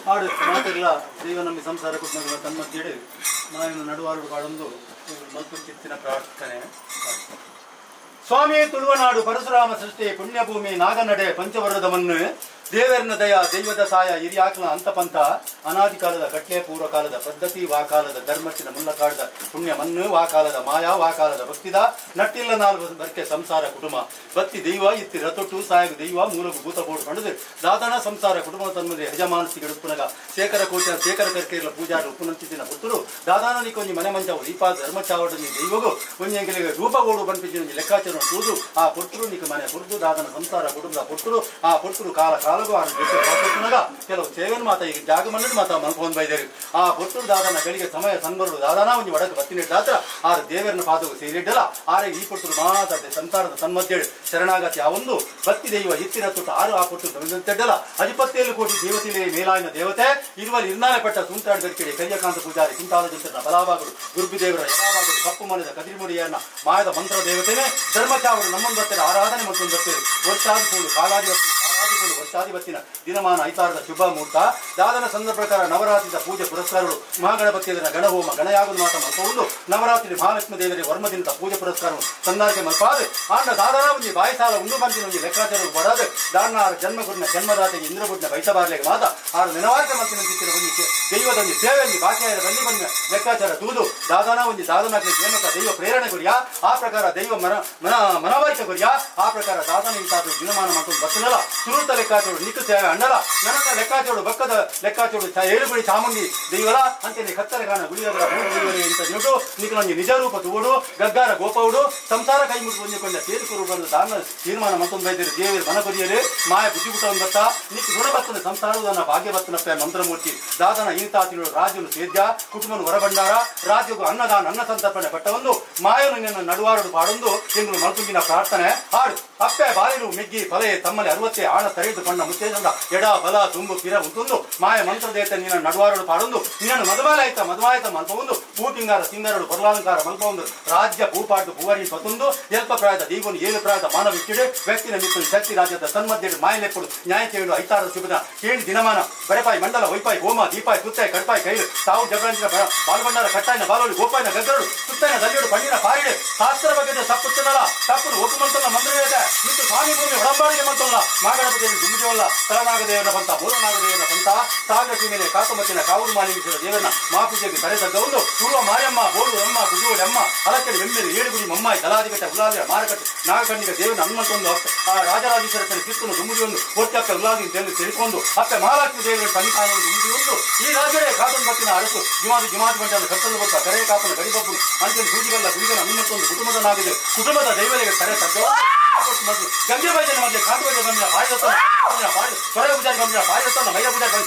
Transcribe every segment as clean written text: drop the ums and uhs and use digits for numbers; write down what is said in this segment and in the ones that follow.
ಹಾಡು ಮಾತೆಲ್ಲ ದೈವ ನಮ್ಮ ಸಂಸಾರ ಕುಟುಂಬಗಳ ತನ್ಮಧ್ಯೆ ಮಾಯನ ನಡುವಾರು ಕಾಡೊಂದು ಮಲ್ಪುಚಿತ್ತಿನ ಪ್ರಾರ್ಥನೆ. ಸ್ವಾಮಿ ತುಳುವನಾಡು ಪರಶುರಾಮ ಸೃಷ್ಟಿ ಪುಣ್ಯಭೂಮಿ ನಾಗನಡೆ ಪಂಚವರ್ಣದ ಮಣ್ಣು ದೇವರನ ದಯ ದೈವದ ಸಾಯ ಹಿರಿಯಾಕ್ಲ ಅಂತಪಂಥ ಅನಾದಿ ಕಾಲದ ಕಟ್ಲೆ ಪೂರ್ವಕಾಲದ ಪದ್ಧತಿ ವಾಕಾಲದ ಧರ್ಮಚಿನ ಮುಲ್ಲಕಾಡದ ಪುಣ್ಯ ಮಣ್ಣು ವಾಕಾಲದ ಮಾಯಾ ವಾಕಾಲದ ಭಕ್ತಿದ ನಟ್ಟಿಲ್ಲ ನಾಲ್ಕು ಬರ್ಕೆ ಸಂಸಾರ ಕುಟುಂಬ ಬತ್ತಿ ದೈವ ಇತ್ತಿ ರತೊಟ್ಟು ಸಾಯಗ ದೈವ ಮೂಲಗು ಭೂತ ಬೋಡು ಕಂಡದು ದಾದನ ಸಂಸಾರ ಕುಟುಂಬ ತನ್ಮದೆ ಯಜಮಾನಸಿ ಗಡುಪುನಗ ಶೇಖರ ಕೋಟ ಶೇಖರ ಕರ್ಕೆರ್ಲ ಪೂಜಾರ ಉಪ್ಪುನಂಚಿನ ಪುತ್ತರು ದಾದಾನ ನಿಕೊಂಜಿ ಮನೆ ಮಂಜವು ದೀಪ ಧರ್ಮಚಾವಡನಿ ದೈವಗು ಒಂಜೆಂಗಿಲಿಗೆ ರೂಪಗೋಡು ಬನ್ಪಿಜಿನ ಲೆಕ್ಕಾಚಾರ ತೂದು ಆ ಪೊರ್ತರು ನಿಕ ಮನೆ ಪುರ್ದು ದಾದನ ಸಂಸಾರ ಕುಟುಂಬದ ಪೊರ್ತರು ಆ ಪೊರ್ತರು ಕಾಲ ಕಾಲ ಕೆಲವು ಸೇವೆನ್ ಮಾತ ಈಗ ಜಾಗ ಮಣ್ಣು ಮಾತ ಮಲ್ಕೊಂಡು ಬೈದೇರು ಆ ಪೊರ್ತರು ದಾದನ ಗಳಿಗೆ ಸಮಯ ಸನ್ಬರು ದಾದನ ಒಂದು ಒಡಕ ಬತ್ತಿನಿಟ್ಟಾತ್ರ ಆರು ದೇವರನ್ನ ಪಾದವು ಸೇರಿಡ್ಡಲ್ಲ ಆರೆ ಈ ಪೊರ್ತರು ಮಾತ ಸಂಸಾರದ ತನ್ಮಧ್ಯೆ ಶರಣಾಗತಿ ಆ ಒಂದು ಬತ್ತಿ ದೈವ ಇತ್ತಿರ ತುಟ ಆರು ಆ ಪೊರ್ತರು ತೆಡ್ಡಲ್ಲ ಅಧಿಪತ್ಯಲು ಕೋಟಿ ದೇವತಿಲೆ ಮೇಲಾಯಿನ ದೇವತೆ ಇರುವಲ್ಲಿ ಇರ್ನಾಲೆ ಪಟ್ಟ ಸುಂಟಾಡ ಬೆರ್ಕೆಡೆ ಕರಿಯಕಾಂತ ಪೂಜಾರಿ ಕುಂತಾಲ ಜಂತ್ರನ ಬಲಾಭಾಗರು ಗುರುಬಿದೇವರ ಯಲಾಭಾಗರು ಕಪ್ಪು ಮನೆದ ಕದಿರಿಮುಡಿಯನ್ನ ಮಾಯದ ಮಂತ್ರ ದೇವತೆನೇ ಧರ್ಮಚಾವರು ನಮ್ಮನ್ನು ಬರ್ತಾರೆ ಆರಾಧನೆ ಮಾಡ್ಕೊಂಡು ಬರ್ತಾರೆ ವರ್ಷಾದಿ ಕಾಲಾದಿ ವರ್ಷಾಧಿಪತ್ತಿನ ದಿನಮಾನ ಐತಾರದ ಶುಭ ಮುಹೂರ್ತ ದಾದನ ಸಂದರ್ಭ ಪ್ರಕಾರ ನವರಾತ್ರಿದ ಪೂಜೆ ಪುರಸ್ಕಾರಗಳು ಮಹಾಗಣಪತಿಯ ಗಣಹೋಮ ಗಣಯಾಗದ ಮಾತ ಮಲ್ಪವುದು ನವರಾತ್ರಿ ಮಹಾಲಕ್ಷ್ಮೀ ದೇವರ ವರ್ಮದಿನದ ಪೂಜೆ ಪುರಸ್ಕಾರಗಳು ಸಂದಾರಿಕೆ ಮಲ್ಪಾದ ಆಂಡ ದಾದನ ಒಂದು ಬಾಯಿಸಾಲ ಉಂಡು ಬಂದಿನ ಒಂದು ಲೆಕ್ಕಾಚಾರ ಬಡಾದ ದಾರನ ಆರು ಜನ್ಮಗುಡಿನ ಜನ್ಮದಾತೆಗೆ ಇಂದ್ರಗುಡಿನ ಬೈಸಬಾರ್ಲೆಗೆ ಮಾತ ಆರು ನೆನವಾರಿಕೆ ಮಲ್ತಿನ ಒಂದು ದೈವದ ಒಂದು ಸೇವೆಯಲ್ಲಿ ಬಾಕಿಯಾದ ಬನ್ನಿ ಬಂದ ಲೆಕ್ಕಾಚಾರ ತೂದು ದಾದನ ಒಂದು ದಾದನ ನೇಮಕ ದೈವ ಪ್ರೇರಣೆ ಗುರಿಯ ಆ ಪ್ರಕಾರ ದೈವ ಮನ ಮನ ಮನವರಿಕೆ ಗುರಿಯ ಆ ಪ್ರಕಾರ ದಾದನ ಇಂತಾದ ದಿನಮಾನ ಮಾಡ್ಕೊಂಡು ಬರ್ತನಲ್ಲ ಸುರುತ ಲೆಕ್ಕಾಚೋಡು ನಿಕ್ಕು ಸೇವೆ ಅಣ್ಣಲ ನನ್ನ ಲೆಕ್ಕಾಚೋಡು ಬಕ್ಕದ ಲೆಕ್ಕಾಚೋಡು ಏಳುಗುಡಿ ಚಾಮುಂಡಿ ದೈವಲ ಅಂತೆಯೇ ಕತ್ತಲೆ ಕಾಣ ಗುಡಿಯವರ ಅಂತ ನೀಡು ನಿಖಲೊಂಜಿ ನಿಜ ರೂಪ ತೂಡು ಗಗ್ಗಾರ ಗೋಪೌಡು ಸಂಸಾರ ಕೈ ಮುಟ್ಟು ಒಂಜಿಕೊಂಡ ತೇರುಕುರು ಬಂದು ದಾನ ತೀರ್ಮಾನ ಮತ್ತೊಂದು ಬೈದರು ದೇವರು ಮನ ಕೊರಿಯರು ಮಾಯ ಬುದ್ಧಿ ಬುಟ್ಟವನ್ನು ಬತ್ತ ನಿಕ್ಕು ಗುಣಬತ್ತನ ಸಂಸಾರದನ್ನ ಭಾಗ್ಯ ಬತ್ತನಪ್ಪ ಮಂತ್ರಮೂರ್ತಿ ದಾದನ ಈತಾತಿಗಳು ರಾಜ್ಯನು ಸೇದ್ಯ ಕುಟುಂಬನು ಹೊರಭಂಡಾರ ರಾಜ್ಯಗೂ ಅನ್ನದಾನ ಅನ್ನ ಸಂತರ್ಪಣೆ ಪಟ್ಟವೊಂದು ಮಾಯನು ನಿನ್ನ ನಡುವಾರಡು ಪಾಡೊಂದು ಎಂದು ಮಲ್ತುಂಬಿನ ಪ್ರಾರ್ಥನೆ ಹಾಡು ಅಪ್ಪೆ ಬಾಲಿರು ಮೆಗ್ಗಿ ಫಲೆ ತಮ್ಮಲ್ಲಿ ಅರವತ್ತೆ ಆಣ ತರೆದು ಕೊಂಡ ಮುತ್ತೇಜಂದ ಎಡ ಬಲ ತುಂಬು ಪಿರ ಉಂಟುಂದು ಮಾಯ ಮಂತ್ರದೇತ ನಿನ್ನ ನಡುವಾರಡು ಪಾಡೊಂದು ನಿನ್ನನ್ನು ಮದುಮಾಲಾಯ್ತ ಮದುವಾಯ್ತ ಮಲ್ಪವೊಂದು ಪೂಪಿಂಗಾರ ಸಿಂಗಾರಡು ಪೊರ್ಲಾಲಂಕಾರ ಮಲ್ಪವೊಂದು ರಾಜ್ಯ ಭೂಪಾಟು ಪೂವರಿ ಸ್ವತೊಂದು ಎಲ್ಪ ಪ್ರಾಯದ ದೀವನು ಏಳು ಪ್ರಾಯದ ಮಾನವ ಇಟ್ಟಿಡೆ ವ್ಯಕ್ತಿನ ಮಿತ್ತು ಶಕ್ತಿ ರಾಜ್ಯದ ತನ್ಮಧ್ಯೆ ಮಾಯಲೆಪ್ಪಡು ನ್ಯಾಯ ಕೇಳು ಐತಾರ ಶುಭದ ಕೇಳಿ ದಿನಮಾನ ಬರೆಪಾಯಿ ಮಂಡಲ ವೈಪಾಯಿ ಹೋಮ ದೀಪಾಯಿ ತುತ್ತಾಯಿ ಕಡ್ಪಾಯಿ ಕೈಲು ತಾವು ಜಬರಂಜಿನ ಬಾಲಭಂಡಾರ ಕಟ್ಟಾಯಿನ ಬಾಲೋಳಿ ಗೋಪಾಯಿನ ಗಗ್ಗರಡು ತುತ್ತಾಯಿನ ದಲ್ಲಿಡು ಪಣ್ಣಿನ ಪಾರಿಡೆ ಶಾಸ್ತ್ರ ಬಗ್ಗೆ ತಪ್ಪುತ್ತನಲ್ಲ ತಪ್ಪು ಒಪ್ಪುಮಂತಲ್ಲ ಮಂತ್ರವೇತೆ ಮತ್ತು ಸ್ವಾಮಿ ಭೂಮಿ ಒಡಂಬಾಡಿಗೆ ಮಂತಲ್ಲ ಮಾಗಣಪತಿಯಲ್ಲಿ ದುಂಬಿವಲ್ಲ ತಳನಾಗದೇವನ ಪಂಥ ಮೂಲನಾಗದೇವನ ಪಂಥ ಸಾಗರ ಮೇಲೆ ಕಾಕಮತ್ತಿನ ಕಾವೂರು ಮಾಲಿಂಗೇಶ್ವರ ದೇವರನ್ನ ಮಾಪೂಜೆಗೆ ತರೆದಗ್ಗವನ್ನು ಪೂರ್ವ ಮಾರಮ್ಮ ಬೋಡು ರಮ್ಮ ಕುಜುವಳಿ ಅಮ್ಮ ಅಲಕಡಿ ಬೆಮ್ಮೆರು ಏಳುಗುಡಿ ಮಮ್ಮಾಯಿ ತಲಾದಿಗಟ್ಟ ಉಲಾದಿರ ಮಾರಕಟ್ಟೆ ನಾಗಕಣ್ಣಿಗ ದೇವನ ಹನುಮಂತೊಂದು ಆ ರಾಜರಾಜೇಶ್ವರ ಕಿತ್ತನು ದುಂಬುಡಿಯೊಂದು ಒಟ್ಟಪ್ಪ ಉಲಾದಿ ತಿಳಿಕೊಂಡು ಅಪ್ಪೆ ಮಹಾಲಕ್ಷ್ಮಿ ದೇವರ ಸನ್ನಿಧಾನವನ್ನು ದುಂಬುಡಿಯೊಂದು ಈ ರಾಜರೇ ಕಾತನ್ ಬತ್ತಿನ ಅರಸು ಜುಮಾದಿ ಜುಮಾದಿ ಬಂಟನ್ನು ಕರ್ತನ್ನು ಬತ್ತ ಕರೆ ಕಾಪನ ಗಡಿಬಬ್ಬು ಅಂಚನೆ ಸೂಜಿಗಲ್ಲ ಗುಡಿಗನ ಹನುಮಂತೊಂದು ಕುಟುಂಬದ ನಾಗಿದೆ ಕುಟುಂಬದ ದೈವರಿಗೆ ತರೆ ತಗ್ಗ ಗಂಗೆ ಬೈದನ ಮಧ್ಯೆ ಕಾಟು ಬೈದ ಬಂದಿನ ಪಾರಿದತ್ತನ ಸೊರಗ ಪೂಜಾರಿ ಬಂದಿನ ಪಾರಿದತ್ತನ ಮೈಯ ಪೂಜಾರಿ ಬಂದ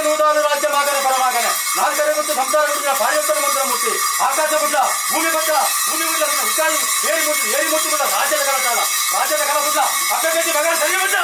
ನೂದಾಲು ರಾಜ್ಯ ಮಾಗನ ಪರಮಾಗನೆ ನಾಲ್ಕರೆ ಮತ್ತು ಸಂಸಾರ ಗುಡಿನ ಪಾರಿದತ್ತನ ಮಂತ್ರಮೂರ್ತಿ ಆಕಾಶ ಗುಡ್ಡ ಭೂಮಿ ಬಟ್ಟ ಭೂಮಿ ಗುಡ್ಡ ಉಚ್ಚಾರಿ ಏರಿ ಮೂರ್ತಿ ಏರಿ ಮೂರ್ತಿ ಗುಡ್ಡ ರಾಜ್ಯದ ಕಲಕಾಲ ರಾಜ್ಯದ ಕಲ ಗುಡ್ಡ ಅಕ್ಕಗಟ್ಟಿ ಮಗನ ಸರಿ ಬಿಟ್ಟ.